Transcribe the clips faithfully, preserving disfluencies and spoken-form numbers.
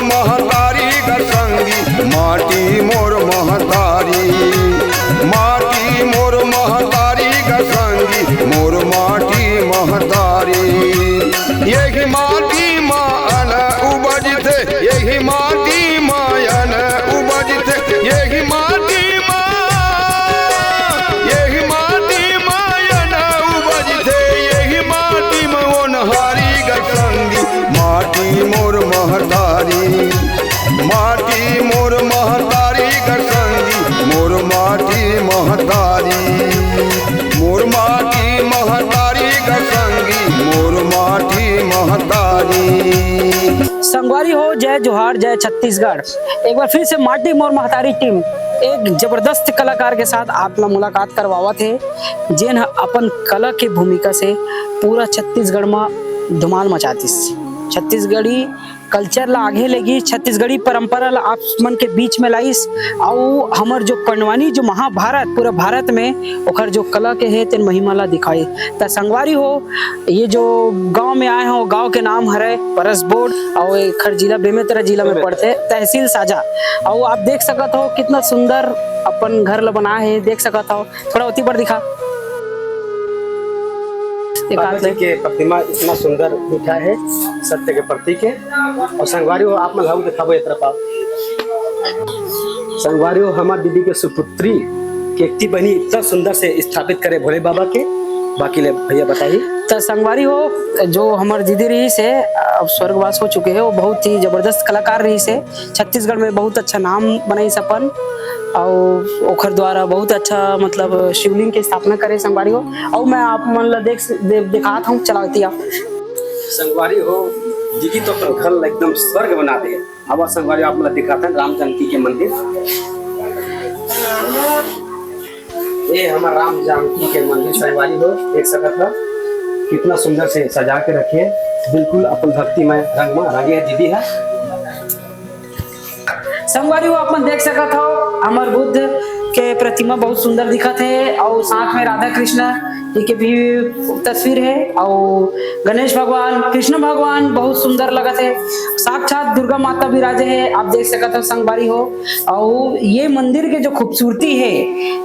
महतारी ग संगी, माटी मोर महतारी, माटी मोर महतारी ग संगी, मोर माटी महतारी। यही माटी मा अन उपजथे, यही माटी मा अन उपजथे, यही माटी मा, यही माटी मा अन उपजथे, यही माटी मा ओनहारी ग संगी, माटी मोर महतारी, माटी मोर महतारी ग संगी, मोर माटी महतारी, मोर माटी महतारी ग संगी, मोर माटी महतारी। संगवारी हो, जय जोहार, जय छत्तीसगढ़। एक बार फिर से माटी मोर महतारी टीम एक जबरदस्त कलाकार के साथ आप ला मुलाकात करवावत हे, जेन ह अपन कला के भूमिका से पूरा छत्तीसगढ़ म धुमाल मचा दिस। छत्तीसगढ़ी कल्चर ला आगे लेगिस, छत्तीसगढ़ी परंपरा ला आप मन के बीच में लाइस, अउ हमर जो पंडवानी, जो महाभारत, पूरा भारत में ओखर जो कला के हे, तेन महिमा ला दिखाई। त संगवारी हो, ये जो गांव में आए हो, गांव के नाम हरे परसबोड़, अउ एखर जिला बेमेतरा जिला में पड़थे, तहसील साजा। अउ आप देख सकत हो, कितना सुंदर अपन घर ला बनाए हे, देख सकत हो। थोड़ा ओती बर दिखा। एक बाबा हाथ जी में। के प्रतिमा इतना सुंदर बैठा है, सत्य के प्रतीक है। और संगवारी हो, आप मन ला दिखाबो ये तरफ आओ। संगवारी हो, हमार दीदी के सुपुत्री के एकती बनी इतना सुंदर से स्थापित करे भोले बाबा के। बाकी ले भैया बताइए। त संगवारी हो, जो हमर दीदी रहिस हे, अब स्वर्गवास हो चुके हे, वो बहुत ही जबरदस्त कलाकार रहिस हे। छत्तीसगढ़ में बहुत अच्छा नाम बनाइस अपन, अउ ओखर द्वारा बहुत अच्छा, मतलब, शिवलिंग के स्थापना करे संगवारी हो। अउ मैं आप मन ला देख, दे, दिखात हूँ, चलावती आप। संगवारी हो, दीदी तो अपन घर ला एकदम स्वर्ग बना दे। अब संगवारी आप मन ला दिखात हन राम जानकी के मंदिर। ये हमर राम जानकी के मंदिर संगवारी हो, देख सकत हो कितना सुंदर से सजा के रखे हे, बिल्कुल अपन भक्तिमय रंग में रंगे हे दीदी हे। संगवारी हो, आप मन देख सकत हो, हमर बुद्ध के प्रतिमा बहुत सुंदर दिखत हे, अउ साथ में राधा कृष्ण जी के भी तस्वीर हे, अउ गणेश भगवान, कृष्ण भगवान बहुत सुंदर लगत हे। साक्षात दुर्गा माता विराजे हे, आप देख सकत हो संगवारी हो। अउ ये मंदिर के जो खूबसूरती हे,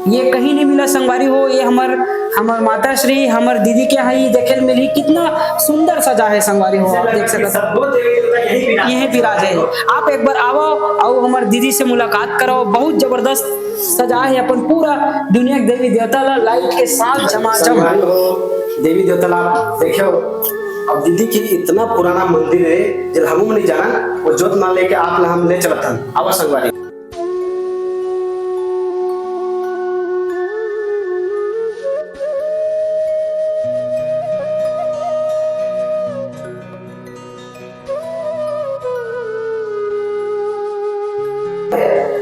ये कहीं नहीं मिला संगवारी हो। ये हमर, हमर माता श्री, हमर दीदी के यहाँ ही देखे ल मिली, कितना सुंदर सजा हे संगवारी हो, आप देख सकत हो। यहीं विराजे हे। आप एक बार आवो, अउ हमर दीदी से मुलाकात करो, बहुत जबरदस्त सजा हे अपन पूरा दुनिया के देवी देवता ला लाइट के साथ झमाझम। संगवारी हो, देवी देवता ला देखो, अब दीदी के इतना पुराना मंदिर हे, जेला हमू नहीं जाना, वो जोत मान लेके आप ला हम ले चलत हन। आवा संगवारी।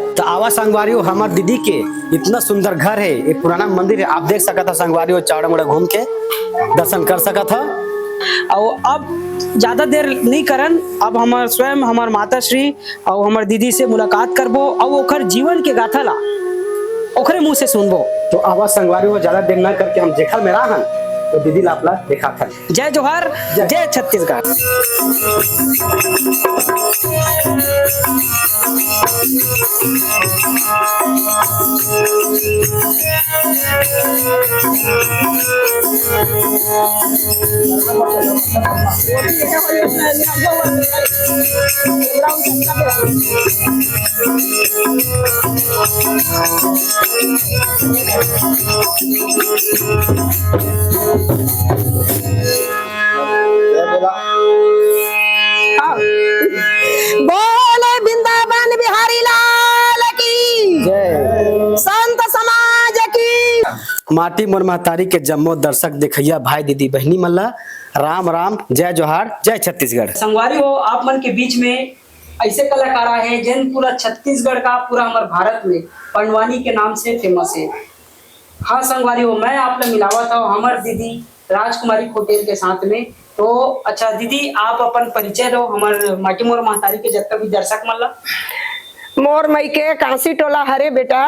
त आवा संगवारी हो, हमर दीदी के इतना सुंदर घर हे, ये पुराना मंदिर हे, आप देख सकत हो संगवारी हो, चारों मुड़ा घूम के दर्शन कर सकत हो। अउ अब ज्यादा देर नहीं करन, अब हमर स्वयं हमर माता श्री अउ हमर दीदी से मुलाकात करबो अउ ओखर जीवन के गाथा ला ओखरे मुंह से सुनबो। तो आवा संगवारी हो, ज्यादा देर ना करके हम जेखर मेरा हन, तो दीदी ला आप ला देखाथन। जय जोहार, जय। जय छत्तीसगढ़। बोले वृंदावन बिहारी लाल की, जय। संत समाज की। माटी मोर महतारी के जम्मो दर्शक देखइया भाई दीदी बहिनी मन ला राम राम, जय जोहार, जय छत्तीसगढ़। संगवारी हो, आप मन के बीच में ऐसे कलाकार आए हैं, जेन पूरा छत्तीसगढ़ का, पूरा हमर भारत में पंडवानी के नाम से फेमस है। हाँ संगवारी हो, मैं आप ला मिलावत हूँ हमर दीदी राजकुमारी खोटेल के साथ में। तो अच्छा दीदी, आप अपन परिचय दो हमर माटी मोर महतारी के जतका भी दर्शक मन ला। मोर मइके कांसी टोला हरे बेटा,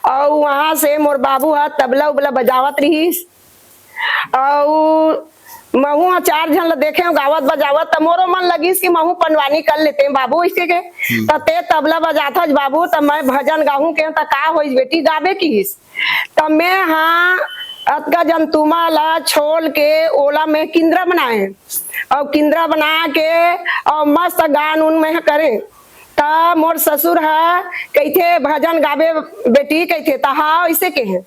अउ वहाँ से मोर बाबू ह तबला उबला बजावत रहिस, अउ महू ह चार झन ल देखे हंव गावत बजावत, त मोरो मन लगिस कि महू पंडवानी कर लेते हंव बाबू, अइसे के। त ते तबला बजाथस बाबू, त मैं भजन गाहूं के, त का होइस बेटी, गाबे किहिस। त मैं हा अतका जन तुमा ला छोल के ओला मैं किंदरा बनाए, अउ किंदरा बना के अउ मस्त गान उन मैं हा करे। त मोर ससुर ह कहिथे, "भजन गाबे बेटी," कहिथे। त हाँ, अइसे केहे।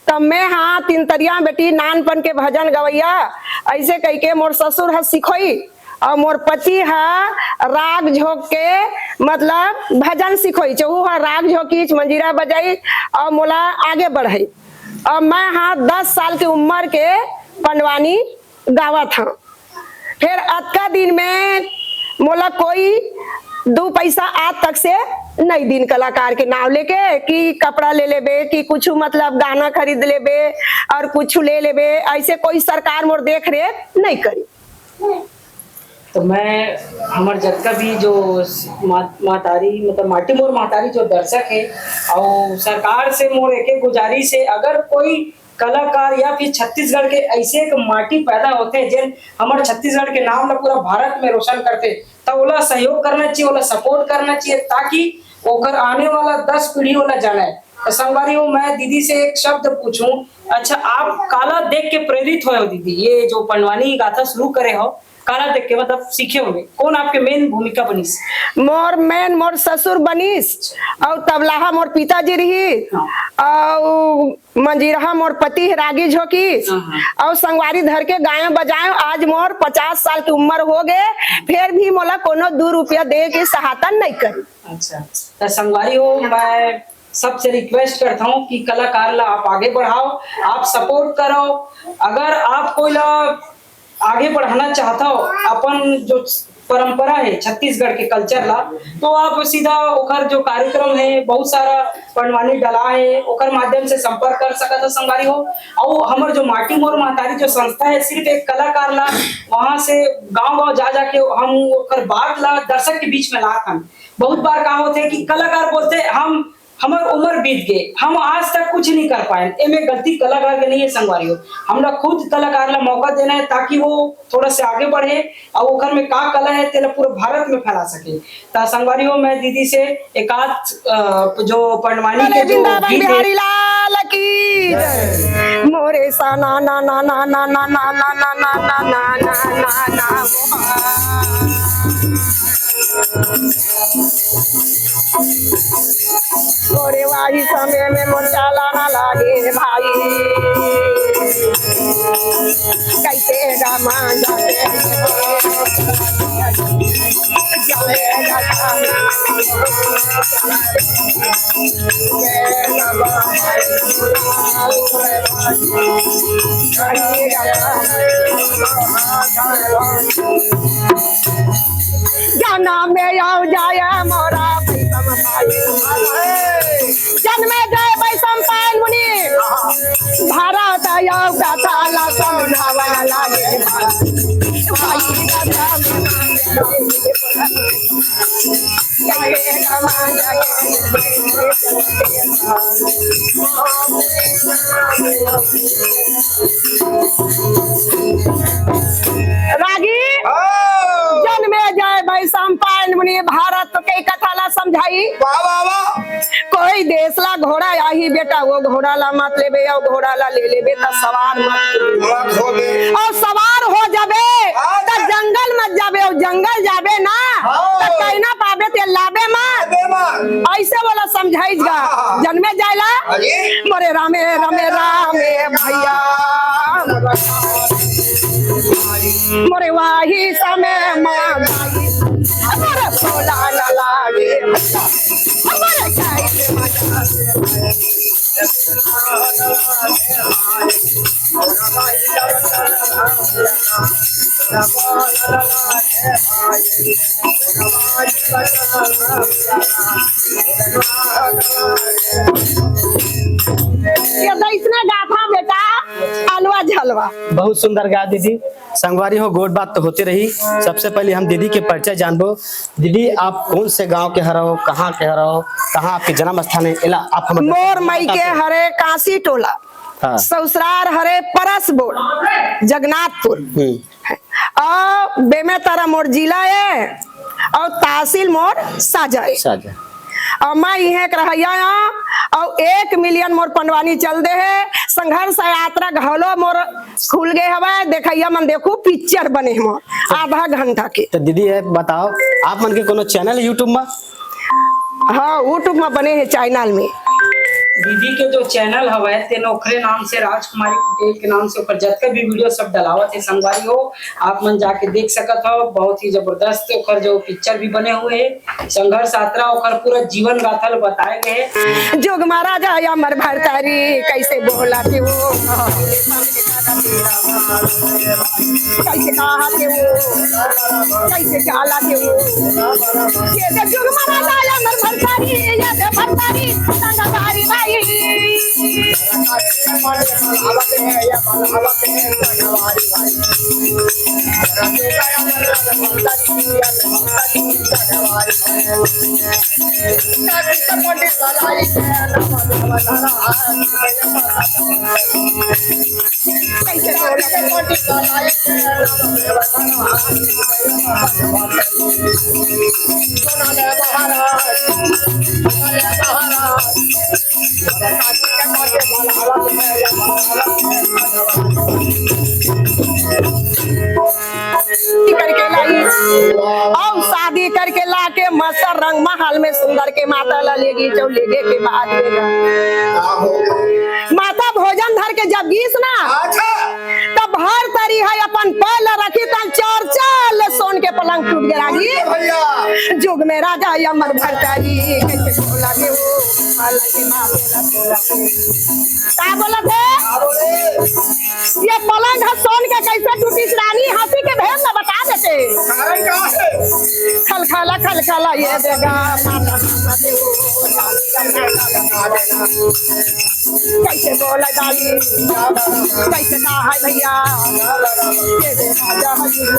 त मैं हा तीन तरिया बेटी नानपन के भजन गवैया, अइसे कहिके मोर ससुर ह सिखोई, अउ मोर पति ह राग झोंक के, मतलब, भजन सिखोई। चहू ह राग झोंकीच, मंजीरा बजाई, अउ मोला आगे बढ़ाई। अउ मैं हा दस साल के उम्र के पंडवानी गावत हंव। फेर अतका दिन में मोला कोई दू पैसा आज तक से नइ दिन कलाकार के नाव लेके कि कपड़ा ले लेबे कि कुछु, मतलब, गहना खरीद लेबे अउ कुछु ले लेबे, अइसे कोई सरकार मोर देख रेख नइ करी। त मैं, हमर जतका भी जो स-, मा-, महतारी, मतलब, माटी मोर महतारी जो दर्शक हे, अउ सरकार से मोर एक एक गुजारिश हे, अगर कोई कलाकार या फिर छत्तीसगढ़ के अइसे एक माटी पैदा होथे, जेन हमर छत्तीसगढ़ के नाम ला पूरा भारत में रोशन करथे, त ओला सहयोग करना चाहिए, ओला support करना चाहिए, ताकि ओकर आने वाला दस पीढ़ी ओला जाने। त संगवारी हो, मैं दीदी से एक शब्द पूछूं, अच्छा, आप काला देख के प्रेरित होय हो दीदी, ये जो पंडवानी गाथा शुरू करे हो, काला देख के, मतलब, सीखे होंगे, कौन आपके main भूमिका बनिस? मोर main मोर ससुर बनिस, अउ तबलाहा मोर पिताजी रही, हाँ। अउ मंजीरहा मोर पति हे रागी झोंकी, हाँ, हाँ। अउ संगवारी धर के गायेंव बजायेंव। आज मोर पचास साल के उम्र हो गे, फेर भी मोला कोनो दू रुपया दे के सहायता नइ करी। अच्छा, त संगवारी हो, मैं सबसे request करता हूँ कि कलाकार ला आप आगे बढ़ाओ, आप support करो। अगर आप कोई ला आगे बढ़ाना चाहता हो अपन जो परंपरा है छत्तीसगढ़ के culture ला, तो आप सीधा ओकर जो कार्यक्रम है, बहुत सारा पंडवानी डला है, ओकर माध्यम से संपर्क कर सकत हो संगवारी हो। अउ हमर जो माटी मोर महतारी जो संस्था है, सिर्फ एक कलाकार ला वहां से गांव-गांव जा जाके हम ओकर बात ला दर्शक के बीच में लात हन। बहुत बार का होथे कि कलाकार बोलथे, हम, हमर उम्र बीत गे, हम आज तक कुछ नहीं कर पाए। एमे गलती कलाकार के नहीं है संगवारी हो, हमला खुद कलाकार ला मौका देना है ताकि वो थोड़ा से आगे बढ़े अउ ओकर में का कला है तेला पूरा भारत में फैला सके। त संगवारी हो, मैं दीदी से एकाध, अ, जो पंडवानी के बोले जो वृंदावन गीत है, बिहारी लाल की जय। मोरे सा ना ना ना ना ना ना ना ना ना ना ना ना ना ना ना। तोरे वाही समय में मोर चाला ना लागे भाई, कैसे गमा जाते। जाना में आओ जाया मोरा पैसा भाई। जन्मे जय वैशंपायन मुनि, भारत आयो कथा ला समझावा लागे। रागी, हाँ। जन्मे जय वैशंपायन मुनि, भारत के कथा ला समझाई। वाह, वाह, वाह। कोई देश ला घोड़ा आही बेटा, वो घोड़ा ला मत लेबे, अउ घोड़ा ला ले लेबे त सवार मत होबे। मत होबे। अउ सवार हो जाबे, हाँ, त जंगल मत जाबे, अउ जंगल जाबे ना, हाँ। त कहीं ना पाबे, ते लाबे मत। लाबे मत। अइसे वाला समझाइस गा। हाँ, हाँ, हाँ। जन्मे जायला, हाँ जी। मोरे रामे, रामे, रामे भैया। मोरे वाही समय मा मोरे भोला ना लागे। हमर गाय के मजा। ये तो इसने गाथा बेटा, अलवा झलवा। बहुत सुंदर गा दीदी। संगवारी हो, गोठ बात तो होते रही। सबसे पहले हम दीदी के परिचय जानबो। दीदी, आप कौन से गांव के हरव, कहाँ के हरव, कहाँ आपके जन्म स्थान है, एला आप हमर मोर दर्शक मन माई के बताते। हरे कांसी टोला, हाँ। ससुरार हरे परसबोड़, जगन्नाथपुर। हम्म। अउ बेमेतरा मोर जिला ए, अउ तहसील मोर साजा ए। साजा। अउ मैं इहें के रहइया हंव, अउ एक मिलियन मोर पंडवानी चल दे हे। संघर्ष यात्रा घलो मोर खुल गे हवय, देखइया मन देखू, पिक्चर बने हे मोर आधा घंटा के। तो दीदी, ये बताओ, आप मन के कोनो चैनल YouTube में? हाँ, YouTube में बने हे चैनल में। दीदी के जो चैनल हवय, तेन ओखरे नाम से, राजकुमारी पटेल के नाम से, ओकर जतका भी वीडियो सब डलावत हे संगवारी हो, आप मन जाके देख सकत हो। बहुत ही जबरदस्त ओकर जो पिक्चर भी बने हुए हे, संघर्ष यात्रा, ओकर पूरा जीवन गाथा ल बताए गए हे। जुग महाराजा अमर भरतारी, कैसे बोला थे वो, कैसे कहा थे वो, कैसे चाला थे वो। ये दे जुग महाराजा अमर भरतारी, ये दे भरतारी, संगवारी भाई। शादी करके लाई, अउ शादी करके लाके मस्त रंग महल में सुंदर के माता ला लेगी, जो लेगे के बाद में माता भोजन धर के जब गीस ना, अच्छा। तब भरतारी ह अपन पैर ला रखिस, तब चार चार ले सोन के पलंग टूट गे रागी। भैया। जुग में राजा अमर भरतारी, कैसे बोला दे वो, पलंग के माँ बोला, बोला। का बोलत हे? का बोले? ये पलंग ह सोन के कैसे टूटिस रानी, हंसी के भेद न बता देते। कारण का हे? खलखला, खलखला, ये देगा। कैसे बोला डाली? कैसे कहा है भैया? ये देगा, जा हजूर।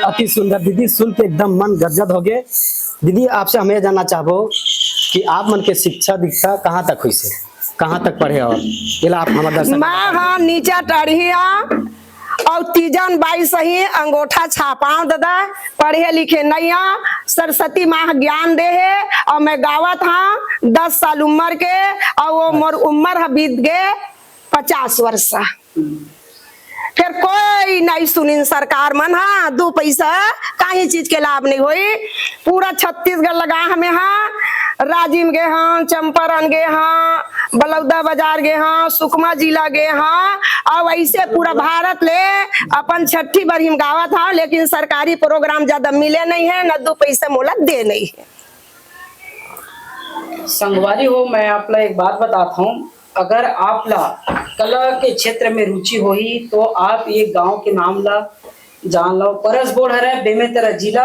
अति सुंदर दीदी, सुन के एकदम मन गदगद हो गे। दीदी, आपसे हम ये जानना चाहबो कि आप मन के शिक्षा दीक्षा कहाँ तक हुई से, कहाँ तक पढ़े हो, एला आप हमर दर्शक मैं हाँ नीचा टढ़िया अउ तीजन बाई सही अंगोठा छापाव ददा, पढ़े लिखे नइया, सरस्वती माँ ज्ञान दे हे। अउ मैं गावत हाँ दस साल उम्र के, अउ वो मोर उम्र ह बीत गे पचास वर्ष। फिर कोई नहीं सुनिन सरकार मन, हाँ, दू पैसा काहीं चीज के लाभ नहीं होई। पूरा छत्तीसगढ़ लगा हमें, हाँ, राजिम गे हाँ, चंपारण गे हाँ, बलौदा बाजार गे हाँ, सुकमा जिला गे हाँ, अउ ऐसे पूरा भारत ले अपन छठी बरही म गावत हाँ, लेकिन सरकारी प्रोग्राम ज्यादा मिले नहीं है, न दू पैसा मोला दे नहीं है। संगवारी हो, मैं आप ला एक बात बतात हूँ, अगर आप ला कला के क्षेत्र में रुचि होही, तो आप ये गांव के नाम ला जान लो। परसबोड़ हरे, बेमेतरा जिला,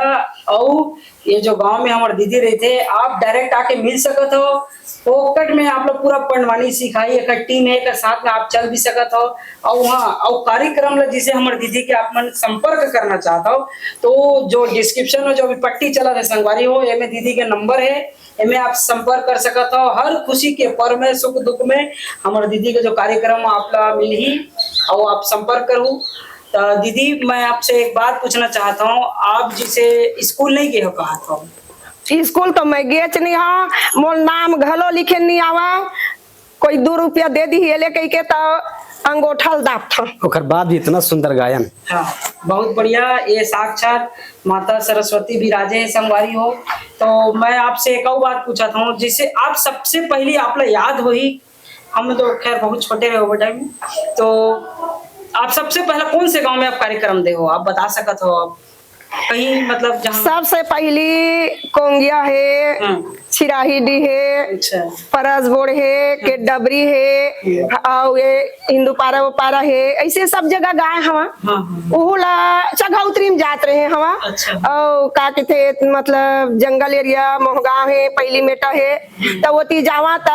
अउ ये जो गांव में हमर दीदी रहिथे, आप direct आके मिल सकत हो। फोकट में आप लोग पूरा पंडवानी सिखाही, एक टीम है, एक साथ में आप चल भी सकत हो। अउ हाँ, अउ कार्यक्रम ला जिसे हमर दीदी के आप मन संपर्क करना चाहत हो, तो जो description में जो अभी पट्टी चलत हे संगवारी हो, एमे दीदी के नंबर हे, एमे आप संपर्क कर सकत हो। हर खुशी के पर्व में, सुख दुख में हमर दीदी के जो कार्यक्रम आप ला मिलही, अउ आप संपर्क करहू। त दीदी, मैं आपसे एक बात पूछना चाहत हूँ, आप जिसे स्कूल नहीं गए हो कहत हो? स्कूल तो मैं गेच नहीं हाँ, मोर नाम घलो लिखे नहीं आवा। कोई दू रुपया दे दिही एले कहिके त अंगोठा ल दाबथन। ओकर बाद भी इतना सुंदर गायन। हाँ, बहुत बढ़िया। ये साक्षात माता सरस्वती विराजे हे संगवारी हो। तो मैं आपसे एक अउ बात पूछत हूँ, जिसे आप सबसे पहली आप ला याद होही, हम तो खैर बहुत छोटे रहे वो टाइम, तो आप सबसे पहला कौन से गांव में आप कार्यक्रम दे हो, आप बता सकत हो आप? कहीं, मतलब, जहाँ सबसे पहली कोंगिया हे, हाँ। छिराही डी हे, अच्छा। परसबोड़ हे, हाँ। के डबरी हे, हम्म। अउ ये इंदुपारा उपारा हे, ऐसे सब जगह गाय हवा। हाँ, हाँ। उहू ला चघौतरी में जात रहे हवा। अच्छा। अउ का कथे, मतलब, जंगल एरिया, मोहगांव हे, पहली मेटा हे, हम्म। त ओती जावा त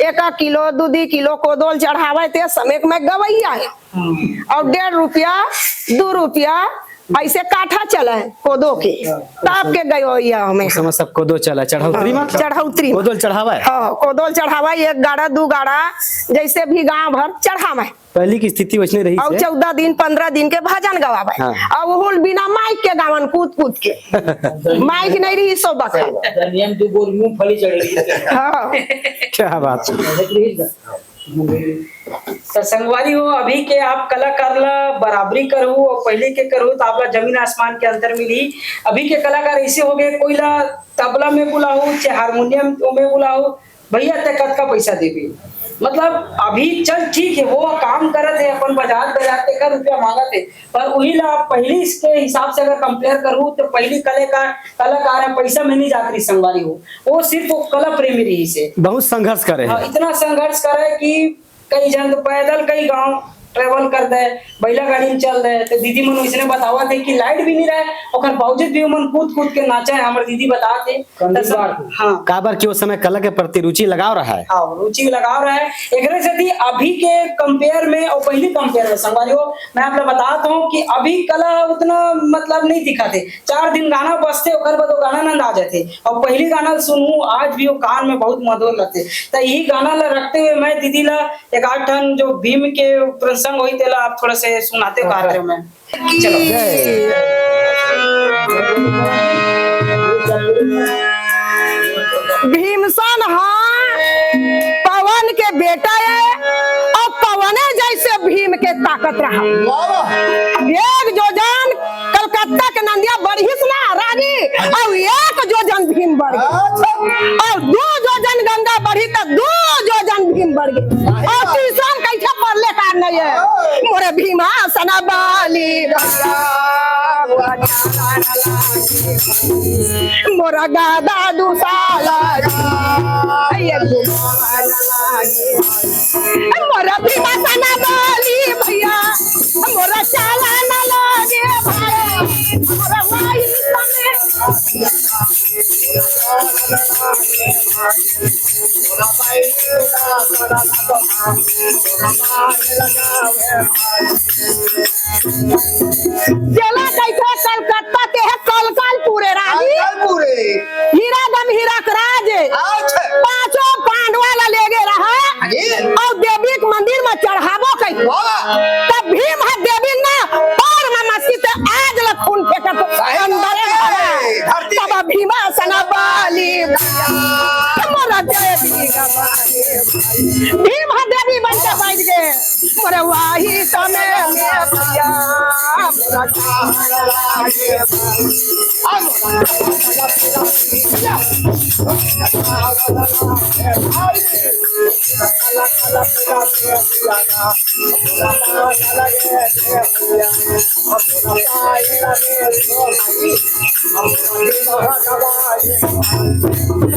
एक किलो, दू दू किलो कोदोल चढ़ावे, ते समेक में गवैया हे। हम्म। अउ डेढ़ रुपया, दू रुपया ऐसे काठा चला है कोदो के, अच्छा। ताप के गयो ये हमें। उस समय सब कोदो चला है, चढ़ौतरी में? चढ़ौतरी में। कोदोल चढ़ावा है? हाँ, कोदोल चढ़ावा, एक गाड़ा, दू गाड़ा, जैसे भी गांव भर चढ़ावा है। पहली की स्थिति वैसने रही और से? चौदह दिन, पन्द्रह दिन के भजन गवावा है। हाँ। और वो बिना माइक के गावन कूद कूद के। माइक नहीं रही सो बखत। दरमियान दू बोर मूंगफली चढ़ रही है। हाँ। क्या बात है। त संगवारी हो, अभी के आप कलाकार ला बराबरी करहू अउ पहिली के करहू, त आप ला जमीन आसमान के अंतर मिलही। अभी के कलाकार ऐसे हो गए, कोई ला तबला में बुलाहू, चाहे हारमोनियम में बुलाहू, भैया ते कतका पैसा देबे? मतलब, अभी चल ठीक है, वो काम करत है, अपन बजात बजात तेकर रुपया मांगत है, पर उही ला आप पहिली के हिसाब से अगर कंपेयर करहू, तो पहिली कलाकार, कलाकार है, पैसा में नहीं जात रही संगवारी हो, वो सिर्फ वो कला प्रेमी रही से। बहुत संघर्ष करे हाँ, है। इतना संघर्ष करे कि कई झन तो पैदल कई गांव ट्रेवल कर दे, बैला गाड़ी में चल दे। तो दीदी मन वैसने बतावत हे कि लाइट भी नहीं रहे, ओकर बावजूद भी ओमन कूद कूद के नाचे हे, हमर दीदी बतात हे। कंदीप त सब बार। हाँ। काबर कि उस समय कला के प्रति रुचि लगाव रहा है। हाँ, रुचि लगाव रहा है। एकरे सेती अभी के कंपेयर में और पहली कंपेयर में संगवारी हो, मैं आप लोग बतात हूँ कि अभी कला उतना मतलब नहीं दिखत हे। चार दिन गाना बजथे, ओकर बाद वो गाना नंदा जाथे। और पहली गाना सुनहूँ, आज भी वो कान में बहुत मधुर लगथे। त यही गाना ला रखते हुए मैं दीदी ला एक आध ठन जो भीम के प्रसंग होई, तेला आप थोड़ा से सुनाते हो हाँ। कार्यक्रम में। चलो। भीमसेन हा पवन के बेटा है और पवने जैसे भीम के ताकत रहा। वाह, वाह। एक जोजन कलकत्ता के नंदिया बढ़िस ना रागी, अउ एक जोजन भीम बढ़ गे। अच्छा। अउ दू जोजन गंगा बढ़ी त दू जोजन भीम बढ़ गे। अउ तीसरा में कइसे परले कार नहीं है। हाँ। मोरे भीमा सना बाली भैया, मोरा गादा दुसाला, ये मोरा भीमा सना बाली भैया, मोरा चाला ना लागे भाई, मोरा वाई समेत। चला कइसे कलकत्ता के है कलकलपुरे राजी। कलकलपुरे। हीरा गम हीरा के राज। अच्छा। पांचों पांडवा ला लेगे रहा। अरे। अउ देवी के मंदिर में चढ़ाबो कही। वाह। तब भीम ह देवी ना पैर में मस्ती ते आज ला खून फेंकत सही अंदर बात है। धरती तब भीमा सना बाली भैया, मोरा देवी गवाए। भीम ह देवी बन के बैठ गे। मोरे वाही समय में भैया, मोरा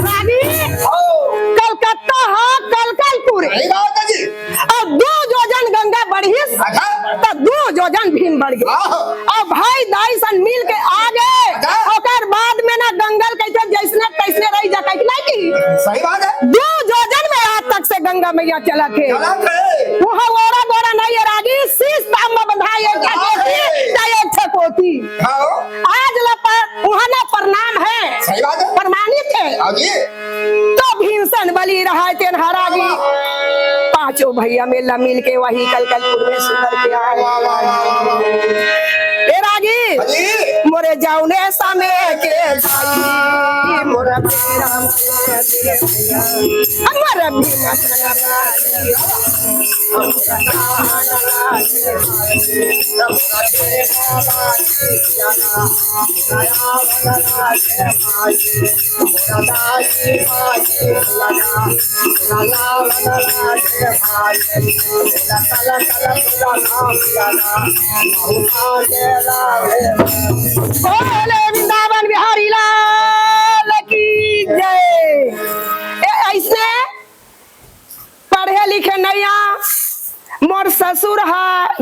रानी, कलकत्ता हा कलकलपुर। सही बात है जी। अउ दू जोजन गंगा बढ़िस, अच्छा। त दू जोजन भीम बढ़ गे। आहो। अउ भाई दाई सन मिल के आ गे। अच्छा। ओकर बाद में ना गंगा ल कइसे जइसने तइसने रहि जा, कहि के नहीं की। सही बात है। दू जोजन में आज तक से गंगा मैया चलत हे। चलत हे। वो ओरा गोरा नहीं है रागी, शीश तांबा बंधाए, एक ठा अरे। कोठी, चाहे एक ठा कोठी। हाँ। आज ला पर, उहाँ ना प्रणाम है। सही बात है। प्रमाणित है। हाँ जी। तो भीमसेन बलि रहा है तेन हा रागी। वाह, वाह। पांचों भैया मेला मिल के वही कलकलपुर में सुंदर के आए। वाह, वाह, वाह, वाह, वाह। ए रागी, हाँ जी। मोरे जाउने समय के दाई, मोरा बेरा मोरे भैया, मोरा भीमा बोले वृंदावन बिहारी लाल की जय। ए, ऐसने पढ़े लिखे नइया, मोर ससुर ह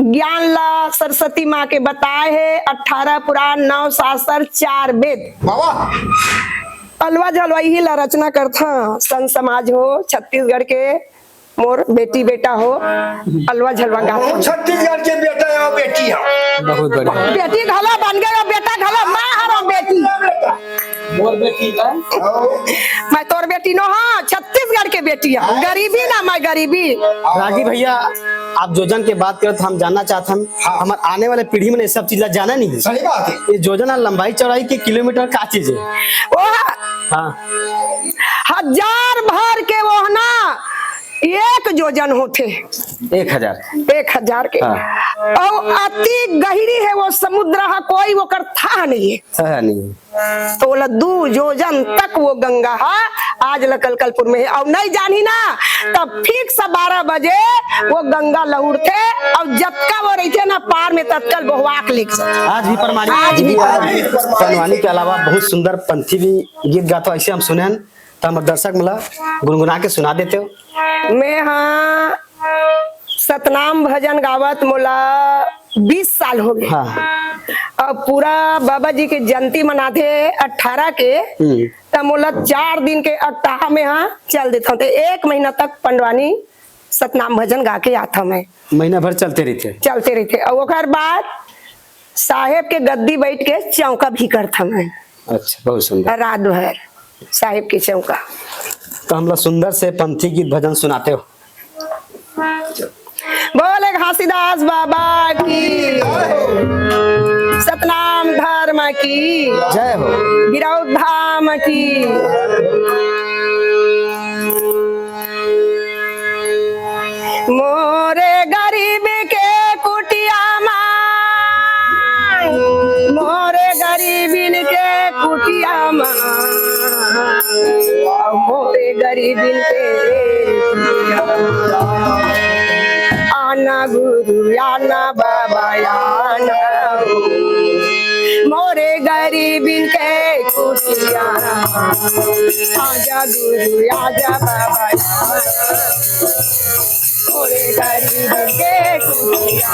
ज्ञान ला सरस्वती माँ के बताए हे, अठारह पुराण, नौ शास्त्र, चार वेद। वाह, वाह। अलवा झलवा इही ला रचना करथा। संत समाज हो, छत्तीसगढ़ के मोर बेटी बेटा हो, अलवा झलवा गाथा। छत्तीसगढ़ के बेटा या बेटी हो। बहुत बढ़िया। बेटी घला बन गए, बेटा घला, मैं हरो बेटी। मोर बेटी का? मैं तोर बेटी नो, हाँ, छत्तीसगढ़ के बेटी है। गरीबी ना, मैं गरीबी। रागी भैया, आप जोजन के बात करत, हम जानना चाहत हन, हाँ। हमर आने वाले पीढ़ी में ये सब चीज ला जाना नहीं है। सही बात है। ये जोजन और लंबाई चौड़ाई के किलोमीटर का चीज है? वो हाँ। हजार भर के वो है ना, एक जोजन होथे। एक हजार। एक हजार के। हाँ। और अति गहरी है वो समुद्र हा, कोई ओकर थाह नहीं है। थाह नहीं। तो बोला, दू जोजन तक वो गंगा हा, आज लकलकलपुर में है। और नहीं जानी ना, तब ठीक से बारह बजे वो गंगा लहुरथे और जतका वो रहिथे ना पार में, ततकल बोहवा के लेके जाथे। आज भी प्रमाणित। आज भी प्रमाणित। पंडवानी के अलावा बहुत सुंदर पंथी भी गीत गाथो, ऐसे हम सुने हन, तो हमर दर्शक मन ला गुनगुना के सुना देते हो। मैं हाँ सतनाम भजन गावत मोला बीस साल हो गए। हाँ। अब पूरा बाबा जी के जयंती मनाथे अठारह के, हम्म। त मोला चार दिन के अट्ठाह में हाँ चल देता हूँ, तो एक महीना तक पंडवानी सतनाम भजन गा के आता हूँ मैं। महीना भर चलते रहिथे। चलते रहिथे। और ओकर बाद साहेब के गद्दी बैठ के चौका भी करता मैं। अच्छा, बहुत सुंदर। रात भर साहेब के चौका। तो हमला सुंदर से पंथी गीत भजन सुनाते हो। बोले घासीदास बाबा की, सतनाम धर्म की, जय हो। गिरौद धाम की। मोरे गरीब के कुटिया मा, मोरे गरीबिन के कुटिया मा, मोरे गरीबिन के कुटिया मा। आना गुरु, आना बाबा, आना। मोरे गरीबिन के कुटिया। आजा गुरु, आजा बाबा। मोरे गरीबिन के कुटिया।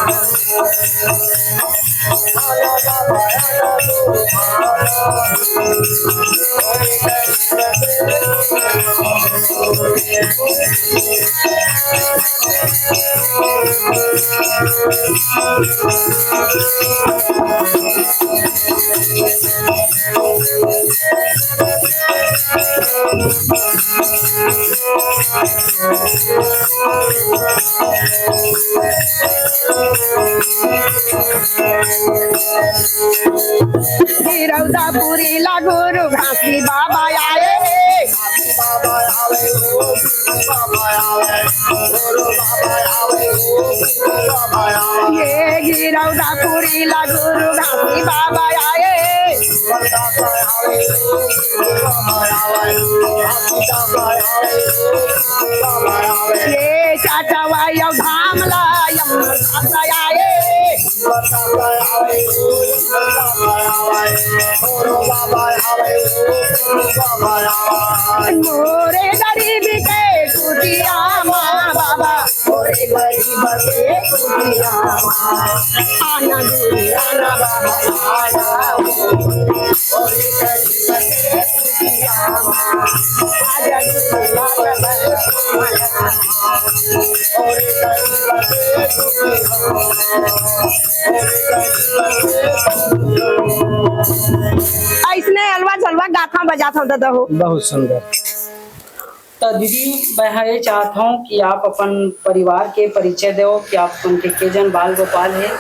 गिरौदापुरी ला गुरु घासी बाबा आए। ये गिरौदापुरी ला गुरु घासी बाबा आए। ये चाटवा यो धाम ला यम आए। मोरे गरीब के कुटिया मा बाबा, मोरे गरीब के कुटिया मा। आना गुरु, आना बाबा, आना। मोरे गरीब के कुटिया मा। आजा गुरु, आना बाबा, आना। ऐसने अलवा झलवा गाथा बजाथा दादा हो। बहुत सुंदर। तो दीदी, मैं हाँ ये चाहता हूँ कि आप अपन परिवार के परिचय दो कि आप उनके के जन बाल गोपाल है।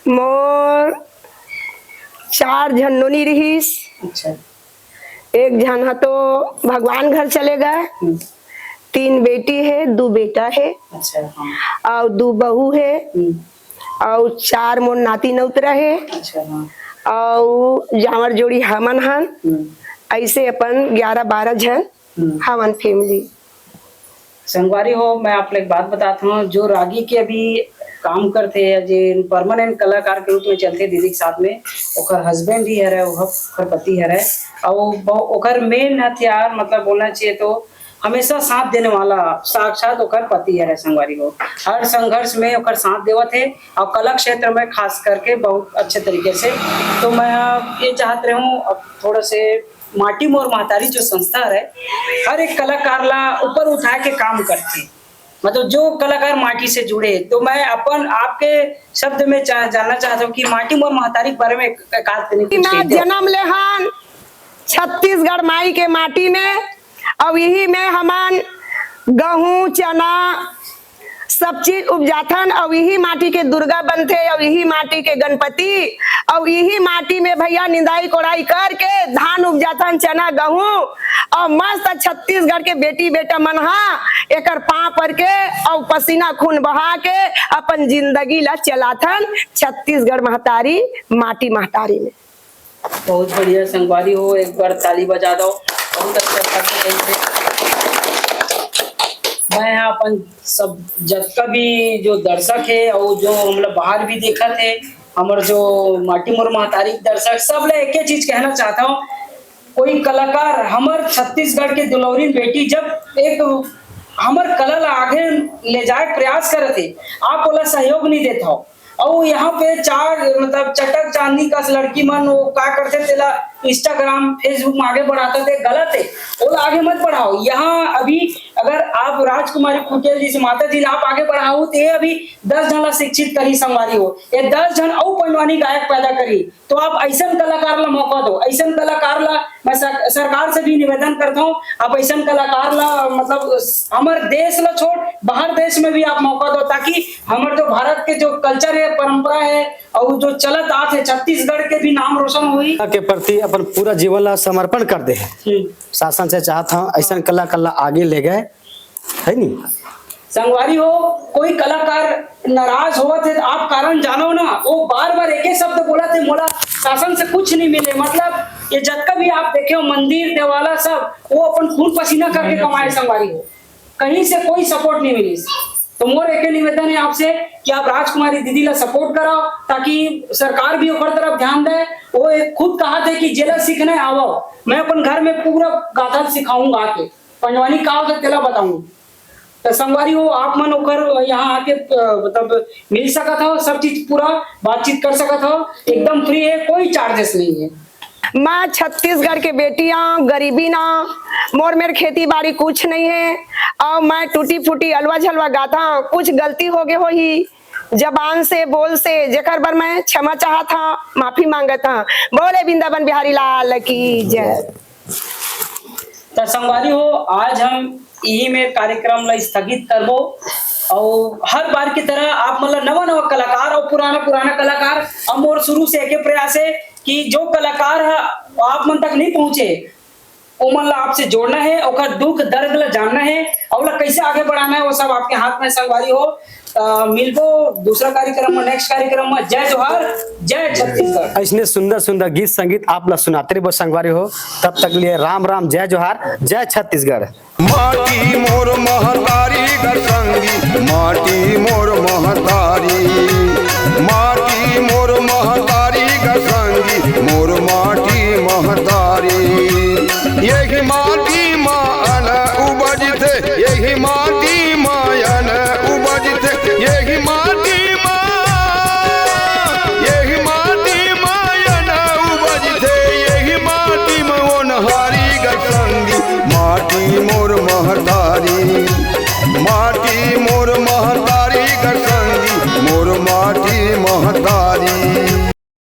मोर चार झन नोनी रहिस। अच्छा। एक झन ह तो भगवान घर चले गए। हम्म। तीन बेटी है, दू बेटा है। अच्छा, हाँ। अउ दू बहू है। हम्म। अउ चार मोर नाती नौतरा है। अच्छा, हाँ। अउ जांवर जोड़ी हमन हन। हम्म। ऐसे अपन ग्यारह बारह झन हवन family। संगवारी हो, मैं आप लोग एक बात बताता हूँ, जो रागी के अभी काम करते हैं, जो परमानेंट कलाकार के रूप में चलते दीदी के साथ में, ओकर हस्बैंड ही हरे, ओकर पति हरे, और ओकर मेन हथियार मतलब बोलना चाहिए तो हमेशा साथ देने वाला साक्षात ओकर पति हरे। संगवारी हो, हर संघर्ष में ओकर साथ देवत है और कला क्षेत्र में खास करके बहुत अच्छे तरीके से। तो मैं ये चाहत रहे हूँ, अब थोड़ा से माटी मोर महतारी जो संस्था है, हर एक कलाकार ला ऊपर उठा के काम करते, मतलब जो कलाकार माटी से जुड़े। तो मैं अपन आपके शब्द में जा, जानना चाहता हूँ कि माटी मोर महतारी के बारे में एक, एक आध तनी कुछ मैं जन्म लेहन छत्तीसगढ़ माई के माटी में, और यही में हमन गहूं, चना, सब चीज उपजाथन, और यही माटी के दुर्गा बनथे, और यही माटी के गणपति, और यही माटी में भैया निंदाई कोड़ाई करके धान उपजाथन, चना, गहूं, और मस्त छत्तीसगढ़ के बेटी बेटा मन हा एकर पांव पर के और पसीना खून बहा के अपन जिंदगी ला चलाथन छत्तीसगढ़ महतारी माटी महतारी में। बहुत बढ़िया संगवारी हो, एक बार ताली बजा दो। बहुत अच्छा शब्द कही थे। मैं यहाँ अपन सब जतका भी जो दर्शक है और जो हम लोग बाहर भी देखत है, हमर जो माटी मोर महतारी के दर्शक, सब ले एक चीज कहना चाहता हूँ, कोई कलाकार हमर छत्तीसगढ़ के दुलौरी बेटी जब एक हमर कला ला आगे ले जाए प्रयास करत है, आप ओला सहयोग नहीं देत हो, और यहाँ पे चार मतलब चटक चांदनी कस लड़की मन वो का करते तेला Instagram Facebook में आगे बढ़ाता थे, गलत है, ओला आगे मत बढ़ाओ। यहाँ अभी अगर आप राजकुमारी कुटेल जी से माता जी ला आप आगे बढ़ाओ तो ये अभी दस झन ला शिक्षित करी संगवारी हो, ये दस झन अउ पंडवानी गायक पैदा करी। तो आप ऐसन कलाकार ला मौका दो, ऐसन कलाकार ला मैं सर, सरकार से भी निवेदन करता हूँ, आप ऐसन कलाकार ला मतलब हमर देश ला छोड़ बाहर देश में भी आप मौका दो, ताकि हमर जो भारत के जो कल्चर है, परंपरा है और जो चलत आत है, छत्तीसगढ़ के भी नाम रोशन हुई। के प्रति अपन पूरा जीवन ला समर्पण कर दे है। शासन से चाहत हूँ ऐसन कलाकार ला आगे ले गए, है नी? संगवारी हो, कोई कलाकार नाराज होवत है, आप कारण जानो ना, वो बार बार एक ही शब्द बोलत है, मोला शासन से कुछ नहीं मिले। मतलब ये जतका भी आप देखे हो मंदिर देवाला सब, वो अपन खून पसीना करके कमाए संगवारी हो, कहीं से कोई सपोर्ट नहीं मिली। तो मोर एक निवेदन है आपसे कि आप राजकुमारी दीदी ला सपोर्ट कराओ, ताकि सरकार भी ओकर तरफ ध्यान दे। वो एक खुद कहा थे कि जेला सीखने आवो, मैं अपन घर में पूरा गाथा सिखाऊंगा आके, पंडवानी का होता तेला बताऊंगा। तो संगवारी हो, आप मन ओकर यहाँ आके अ, मतलब मिल सकत हो, सब चीज पूरा बातचीत कर सकत हो, एकदम फ्री है, कोई चार्जेस नहीं है। मैं छत्तीसगढ़ के बेटी आं, गरीबी ना, मोर मेर खेती बाड़ी कुछ नहीं है, और मैं टूटी फूटी अलवा झलवा गाता हूँ। कुछ गलती हो गए होही जबान से, बोल से, जेकर बर मैं क्षमा चाहत हूँ, माफी मांगत हूँ। बोले वृंदावन बिहारी लाल की जय। तो संगवारी हो, आज हम यही में कार्यक्रम ला स्थगित करबो। और हर बार की तरह आप मतलब नवा नवा कलाकार और पुराना पुराना कलाकार, हम और शुरू से एक प्रयास है कि जो कलाकार है आप मन तक नहीं पहुंचे, ओमन ला आपसे जोड़ना है, ओकर दुख दर्द ला जानना है, और ओला कैसे आगे बढ़ाना है, वो सब आपके हाथ में संगवारी हो। अ, मिलबो दूसरा कार्यक्रम में, नेक्स्ट कार्यक्रम में। जय जोहार, जय छत्तीसगढ़। ऐसने सुंदर सुंदर गीत संगीत आप ला सुनाते रहिबो संगवारी हो। तब तक लिए राम राम, जय जोहार, जय छत्तीसगढ़। माटी मोर महतारी ग संगी, माटी मोर महतारी, माटी मोर महतारी ग संगी, मोर माटी महतारी। यही माटी मा अन उपजथे, यही माटी मा अन उपजथे, यही माटी मा, यही माटी मा अन उपजथे, यही माटी मा ओनहारी ग संगी। माटी मोर महतारी, माटी मोर महतारी ग संगी, मोर माटी महतारी।